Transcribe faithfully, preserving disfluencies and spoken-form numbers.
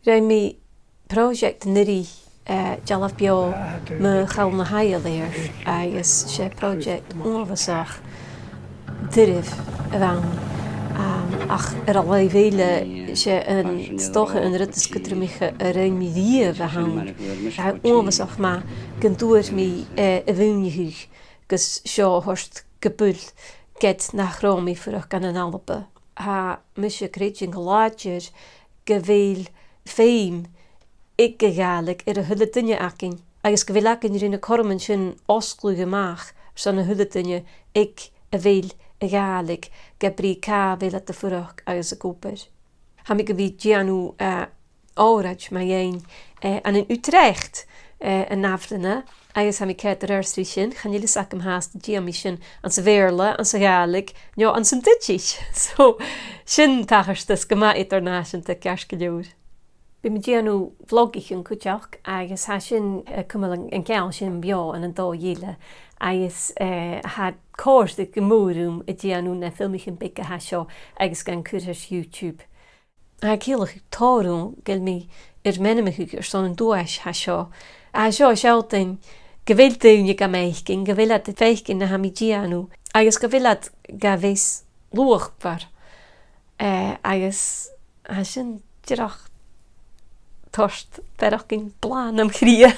Rinn mi project an-uiridh, eh, dealbh-beò mu Chaol na h-Aibhleadh, agus 's e project uabhasach doirbh a bh' ann, um, ach air an làimh eile, 's e an, 's dòcha an rud as cudromaiche a rinn mi riamh a th' ann. Tha e uabhasach math gun d' fhuair mi, eh, a mhaoineachadh gus seo a thoirt gu buil ged nach robh mi a' fuireach ann an Alba. Tha mise a' creidsinn gu làidir gu bheil feum aig a' Ghàidhlig air a h-uile duine againn, agus gu bheil againn ri na cothroman sin fhosgladh a-mach airson a h-uile duine aig a bheil a' Ghàidhlig, ge brith càit a bheil iad a' fuireach agus ag obair. Tha mi gu bhith a' dèanamh, eh, òraid mu dheidhinn, eh, ann an Utrecht, eh, an ath-bhliadhna, agus tha mi ceart gu leòr air sin, chan eil fhios agam fhathast an dèan mi sin anns a' Bheurla, anns a' Ghàidhlig, no anns an Duitsis. So, sin tachartas gu math eadar-nàiseanta ceart gu leòr. Bidh mi a' dèanamh vlogaichean cuideachd, agus tha sin, eh, a' cumail an, an ceangal sin beò ann an dòigh eile, agus, eh, tha e a' còrdadh gu mòr rium a' dèanamh na filmichean beaga a tha seo agus gan cur air YouTube. Tha e a' ciallachadh tòrr dhomh gu bheil mi air m' ainmeachadh airson an duais a tha seo. Tha seo a' sealltainn gu bheil daoine gam fhaicinn, gu bheil iad a' faicinn na tha mi a' dèanamh, agus gu bheil iad ga mheas luachmhor. Eh, agus tha sin dìreach a' toirt faireachdainn blàth nam chridhe.